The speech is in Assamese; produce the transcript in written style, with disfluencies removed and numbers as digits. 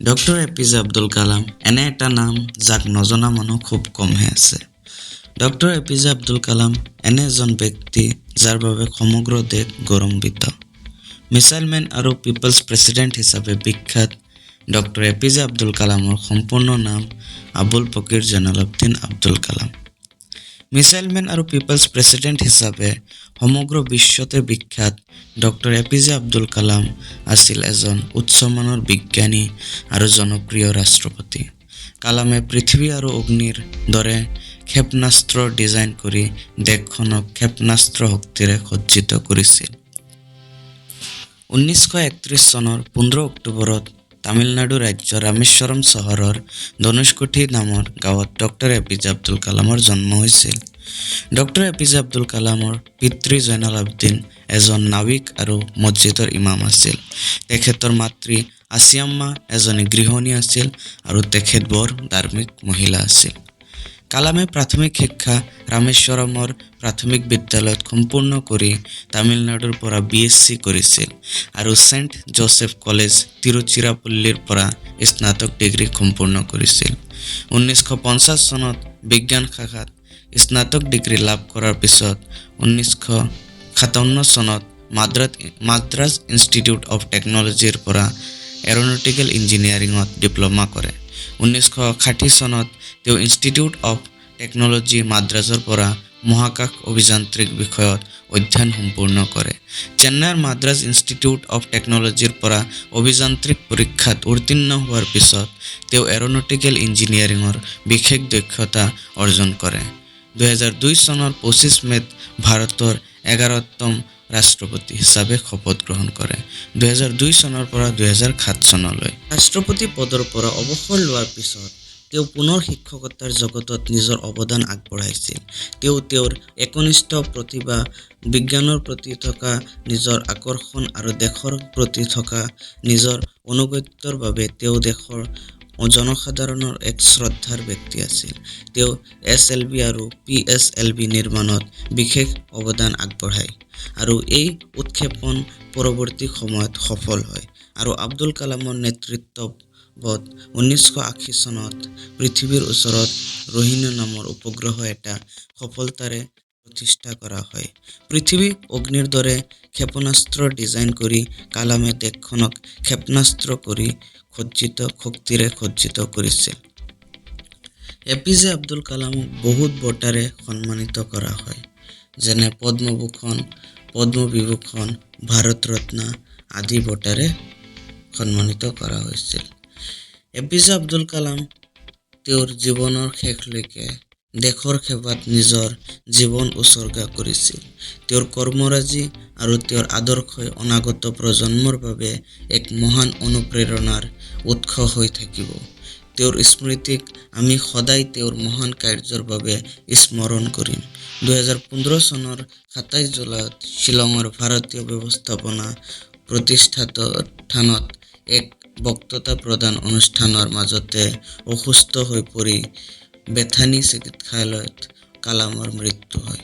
Doctor A P J Abdul Kalam এনে এটা নাম, যাক নজনা মানুহ খুব কমহে আছে। Doctor A P J Abdul Kalam এনে এজন ব্যক্তি, যাৰ বাবে সমগ্ৰ দেশ গৌৰৱান্বিত। মিছাইল মেন আৰু পিপলছ প্ৰেছিডেণ্ট হিচাপে বিখ্যাত doctor A P J Abdul কালামৰ সম্পূৰ্ণ নাম আবুল ফকিৰ জৈনুলাবদিন আব্দুল কালাম। মিছাইল মেন আৰু পিপলছ প্ৰেছিডেণ্ট হিচাপে সমগ্ৰ বিশ্বতে বিখ্যাত doctor A P J Abdul Kalam আছিল এজন উচ্চমানৰ বিজ্ঞানী আৰু জনপ্ৰিয় ৰাষ্ট্ৰপতি। কালামে পৃথিৱী আৰু অগ্নিৰ দৰে ক্ষেপণাস্ত্ৰ ডিজাইন কৰি দেশখনক ক্ষেপণাস্ত্ৰ শক্তিৰে সজ্জিত কৰিছিল। 1931 চনৰ 15 অক্টোবৰত তামিলনাডু ৰাজ্যৰ ৰামেশ্বৰম চহৰৰ ধনুষকোঠি নামৰ গাঁৱত doctor A P J Abdul কালামৰ জন্ম হৈছিল। Doctor A P J Abdul কালামৰ পিতৃ জৈনাল আবদিন এজন নাৱিক আৰু মছজিদৰ ইমাম আছিল। তেখেতৰ মাতৃ আছিয়াম্মা এজনী গৃহিণী আছিল আৰু তেখেত বৰ ধাৰ্মিক মহিলা আছিল। কালামে প্ৰাথমিক শিক্ষা ৰামেশ্বৰমৰ প্ৰাথমিক বিদ্যালয়ত সম্পূৰ্ণ কৰি তামিলনাডুৰ পৰা বি.এছ.চি. কৰিছিল আৰু ছেইণ্ট জোচেফ কলেজ, তিৰুচিৰাপল্লীৰ পৰা স্নাতক ডিগ্ৰী সম্পূৰ্ণ কৰিছিল। 1950 চনত বিজ্ঞান শাখাত স্নাতক ডিগ্ৰী লাভ কৰাৰ পিছত 1957 চনত মাদ্ৰাজ ইনষ্টিটিউট অৱ টেকন'লজিৰ পৰা এৰোনটিকেল ইঞ্জিনিয়াৰিঙত ডিপ্ল'মা কৰে। 1960 চনত তেওঁ ইনষ্টিটিউট অৱ টেকন'লজি, মাদ্ৰাজৰ পৰা মহাকাশ অভিযান্ত্ৰিক বিষয়ত অধ্যয়ন সম্পূৰ্ণ কৰে। চেন্নাইৰ মাদ্ৰাজ ইনষ্টিটিউট অৱ টেকন'লজিৰ পৰা অভিযান্ত্ৰিক পৰীক্ষাত উত্তীৰ্ণ হোৱাৰ পিছত তেওঁ এৰোনটিকেল ইঞ্জিনিয়াৰিঙৰ বিশেষ দক্ষতা অৰ্জন কৰে। 2002 চনৰ 25 মে'ত ভাৰতৰ 11তম ৰাষ্ট্ৰপতি হিচাপে শপত গ্ৰহণ কৰে। 2002 চনৰ পৰা 2007 চনলৈ। ৰাষ্ট্ৰপতি পদৰ পৰা অৱসৰ লোৱাৰ পিছত তেওঁ পুনৰ শিক্ষকতাৰ জগতত নিজৰ অৱদান আগবঢ়াইছিল। তেওঁ তেওঁৰ একনিষ্ঠ প্ৰতিভা, বিজ্ঞানৰ প্ৰতি থকা নিজৰ আকৰ্ষণ আৰু দেশৰ প্ৰতি থকা নিজৰ আনুগত্যৰ বাবে তেওঁ দেশৰ জনসাধাৰণৰ এক শ্ৰদ্ধাৰ ব্যক্তি আছিল। তেওঁ এছ.এল.ভি. আৰু পি.এছ.এল.ভি. নিৰ্মাণত বিশেষ অৱদান আগবঢ়ায় আৰু এই উৎক্ষেপণ পৰৱৰ্তী সময়ত সফল হয় আৰু আব্দুল কালামৰ নেতৃত্বত 1980 চনত পৃথিৱীৰ ওচৰত ৰোহিণী নামৰ উপগ্ৰহ এটা সফলতাৰে প্ৰতিষ্ঠা কৰা হয়। পৃথিৱী, অগ্নিৰ দৰে ক্ষেপণাস্ত্ৰ ডিজাইন কৰি কালামে দেশখনক ক্ষেপণাস্ত্ৰ কৰি সজ্জিত শক্তিৰে সজ্জিত কৰিছিল। এ পি জে আব্দুল কালামক বহুত বঁটাৰে সন্মানিত কৰা হয়, যেনে পদ্মভূষণ, পদ্মবিভূষণ, ভাৰত ৰত্ন আদি বঁটাৰে সন্মানিত কৰা হৈছিল। A P J Abdul Kalam তেওঁৰ জীৱনৰ শেষলৈকে দেশৰ সেৱাত নিজৰ জীৱন উছৰ্গা কৰিছিল। তেওঁৰ কৰ্মৰাজি আৰু তেওঁৰ আদৰ্শই অনাগত প্ৰজন্মৰ বাবে এক মহান অনুপ্ৰেৰণাৰ উৎস হৈ থাকিব। তেওঁৰ স্মৃতিক আমি সদায় তেওঁৰ মহান কাৰ্যৰ বাবে স্মৰণ কৰিম। 2015 চনৰ 27 জুলাইত শ্বিলঙৰ ভাৰতীয় ব্যৱস্থাপনা প্ৰতিষ্ঠানত এক বক্তৃতা প্ৰদান অনুষ্ঠানৰ মাজতে অসুস্থ হৈ পৰি বেথানি চিকিৎসালয়ত কালামৰ মৃত্যু হয়।